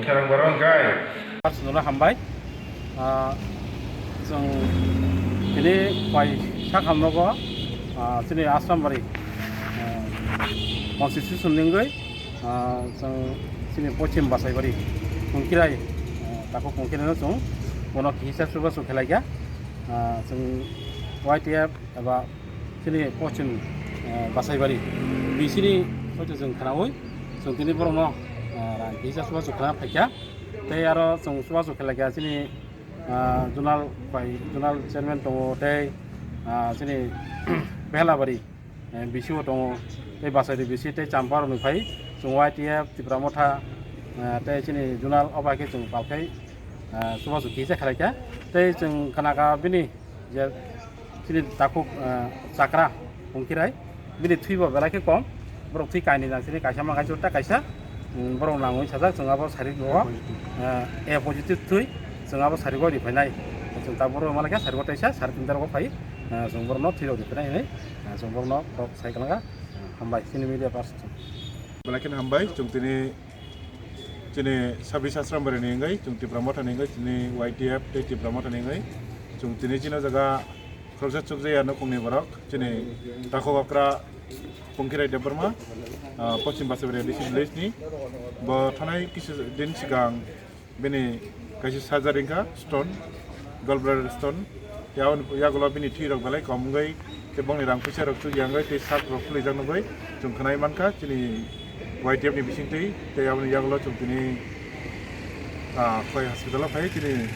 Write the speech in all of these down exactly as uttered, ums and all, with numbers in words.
Kherang barang kai. Swnamno hambai. Ah, chwng tini pai sakham nogo, ah, chini Asrambari, ah, constitution ningwi, ah, chwng chini Pochim Basaibari Kungkirai, ah, takhuk Kungkiraino chwng bono kisa chubachu khlaikha. Ah, chwng Y T F eba chini Pochim, ah, Basaibari bisini hoito chwng khnaui chwng tini borokno, ah, rang kisa chubachu khna phaikha. Tei aro chwng chubachu khlaikha chini, ah, zonal bai zonal chairman tongo tei, ah, chini Behlabari, eh, B C O tongo tei Basairi B C tei Champa rokni phai chwng Y T F Tipra Motha, ah, tei chini zonal obo hai khe chwng palkhai, ah, chubachu kisa khlaikha tei chwng khnakha bini je chini takhuk, ah, chakra Kungkirai bini thwibo belai khe kom. Borok thwi kainwi nang sini kaisa ma kaisa ta kaisa, mm, borok nangwi sajak chwng abo sarik bo, ah, A positive thwi chwng abo sarik bo ri phainai. Chwng ta borok ma khe sarik bo taisa sarik tin ta rok phai, ah, chwng borokno thwi rok ri phainai hinwi, ah, chwng borokno kok sai kwlangkha. Hambai chini media person. Belai kheno hambai chwng tini chini Sabis Asrambari ni wngwi chwng Tipra Motha ni wngwi chini Y T F tei Tipra Motha ni wngwi chwng tini chini jaga khoroksa chukjaya nokongni borok chini takhuk okra Kungkirai Debbarma, ah, Pochim Basaibari A D C village ni. Bo thanai kisa din swkang bini kaisa surgery wngkha, stone, gallbladder stone. Yago, yagulo bini thwi rok belai kom wngwi tei bongni rang puisa rok chukya wngwi tei sak rok phulijak nugwi chwng khwnai mankha chini Y T F ni bisingtwi. Tei aboni yagulo chwng tini, ah, Khowai hospital o phai chini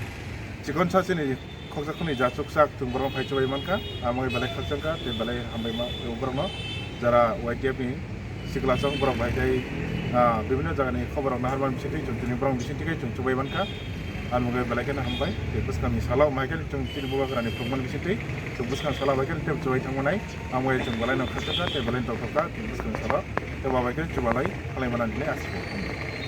chikonsa chini khoksa khwnwi ja chukchak chwng borokno phai chubai mankha. Amo belai khakchangkha tei belai hambai ma borokno jara Y T F ni sikla chwng borok bai tei, ah, bibinno jagani khobor rok naharmani bisingtwi chwng tini borok bisingtwi khe chwng chubai mankha. Amo belai kheno hambai tei bwskangni salo mai khe chwng tini bubagrani phunukmani bisingtwi chwng bwskang salo bai khe tei chubai thangmanai. Amo chwng belaino khakchangkha tei belaino tongthokha tei bwskangni salo tei babai khe chubalai halai manani hinwi aswk.